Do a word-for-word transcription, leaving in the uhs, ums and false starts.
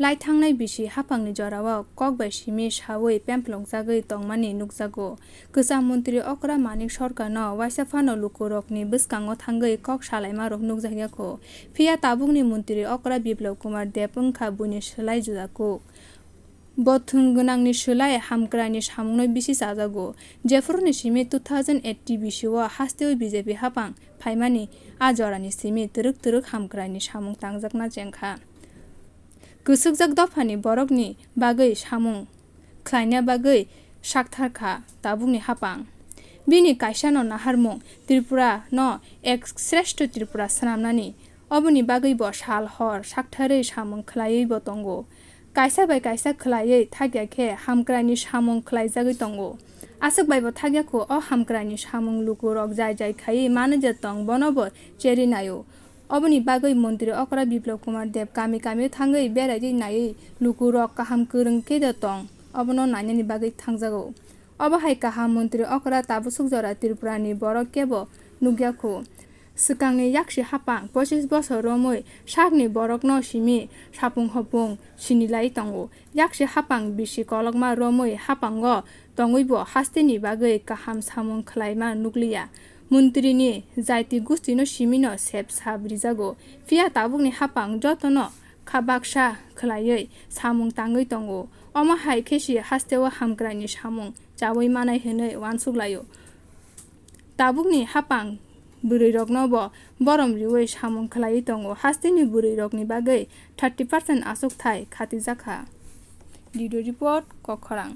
Lai thangnai bisi haphangni jorao kok bai simi sawi pemplogjagwi tongmani nukjago. Kwcham montri okra Manik Sarkarno waisa phano lukurokni bwskango thangwi kok salaimarok nukjakya kho. Phiya tabukni montri okra Biplab Kumar Deb wngkha buini swlai juda kuk. Bo thwng gwnangni swlai hamkraini samungno bisi chajago. Jephuruni simi two thousand eight bisio hasteo B J P haphang phaimani a jorani simi twrwk twrwk hamkraini samung tangjakna chengkha. Kwswkjak dophani borokni bagwi samung khlaina bagwi sakthar kha tabukni haphang. Bini kaisano naharmung Tripura no ek sreshto Tripura swnamnani, oboni bagwi bo sal hor saktharwi samung khlaiwi bo tongo. Kaisa bai kaisa khlaiwi thakya khe hamkraini samung khlaijagwi tongo. Aswk bai bo thakya kho o hamkraini samung lukurok jai jai khaiwi manwi je tong bono bo cherwi naio. Oboni bagwi montri okra Biplab Kumar Deb kami kami thangwi beraiwi naiwi lukurok kaham kwrwng khe de tong, obono nainani bagwi thangjago. Obo hai kaham montri okra tabuk suk jora Tripurani borok kebo nukya kho. Swkangni yaksi haphang pochis bosor romwi sakni borokno simi sapung hopung sinilai tongo. Yaksi haphang bisi kolokma romwi haphango tongwi bo hasteni bagwi kaham samung khlaima nukliya. Montrini jaiti gustino simino sep sap rijago. Phiya tabukni haphang jotono kha baksa khlaiwi samung tangwi tongo. Omo hai khe si hasteo hamkraini samung chawi manai hwnwi uansuk laio. Tabukni haphang bwrwirokno bo borom riwi samung khlaiwi tongo. Hasteni bwrwirokni bagwi thirty percent achukthai khatijakha. Video report, Kokkhorang.